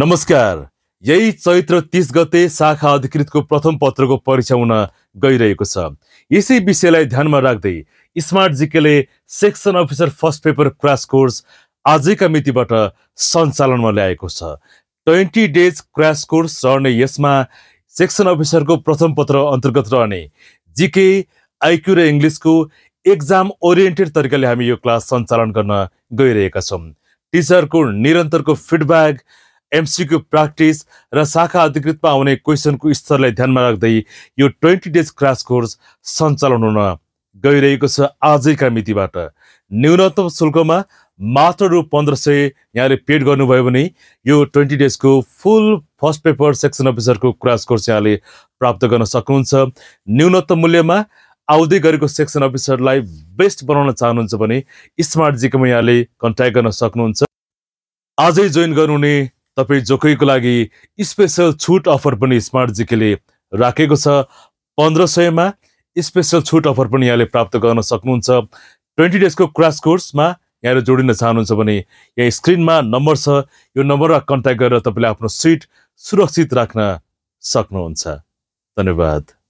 नमस्कार। यही चैत्र 30 गते शाखा अधिकृतको प्रथम पत्रको परीक्षा हुन गइरहेको छ। यसै विषयलाई ध्यानमा राख्दै स्मार्ट जीकेले section officer first paper crash course आजैका मितिबाट सञ्चालनमा ल्याएको छ। 20 डेज क्रास कोर्स रहने यसमा सेक्सन अफिसरको प्रथम पत्र अन्तर्गत रहने जीके, आइक्यू र इङ्ग्लिसको एक्जाम ओरिएन्टेड तरिकाले हामी यो क्लास सञ्चालन गर्न गइरहेका छौँ। टिचरको निरन्तरको फिडब्याक, एमसीक्यू प्र्याक्टिस र शाखा अधिकृतमा आउने क्वेसनको स्तरलाई ध्यानमा राख्दै यो 20 डेज क्रास कोर्स सञ्चालन हुन गइरहेको छ। आजैका मितिबाट न्यूनतम शुल्कमा मात्र रु 1500 यहाँले पेड गर्नुभयो भने यो 20 डेजको फुल फर्स्ट पेपर सेक्सन अफिसरको क्रास कोर्स यहाँले प्राप्त गर्न सक्नुहुन्छ। न्यूनतम मूल्यमा आउँदै गरेको सेक्सन अफिसरलाई बेस्ट बनाउन चाहनुहुन्छ भने स्मार्ट जीकेमा यहाँले कन्ट्याक्ट गर्न सक्नुहुन्छ। आजै जोइन गर्नुहुने तपाईँ जोकैको लागि स्पेशल छुट अफर पनि स्मार्ट जीकेले राखेको छ। 1500 मा स्पेशल छुट अफर पनि यहाँले प्राप्त गर्न सक्नुहुन्छ। 20 डेजको क्रास कोर्समा यहाँले जोडिन चाहनुहुन्छ भने यहाँ स्क्रिनमा नम्बर छ, यो नम्बरमा कन्ट्याक्ट गरेर तपाईँले आफ्नो सिट सुरक्षित राख्न सक्नुहुन्छ। धन्यवाद।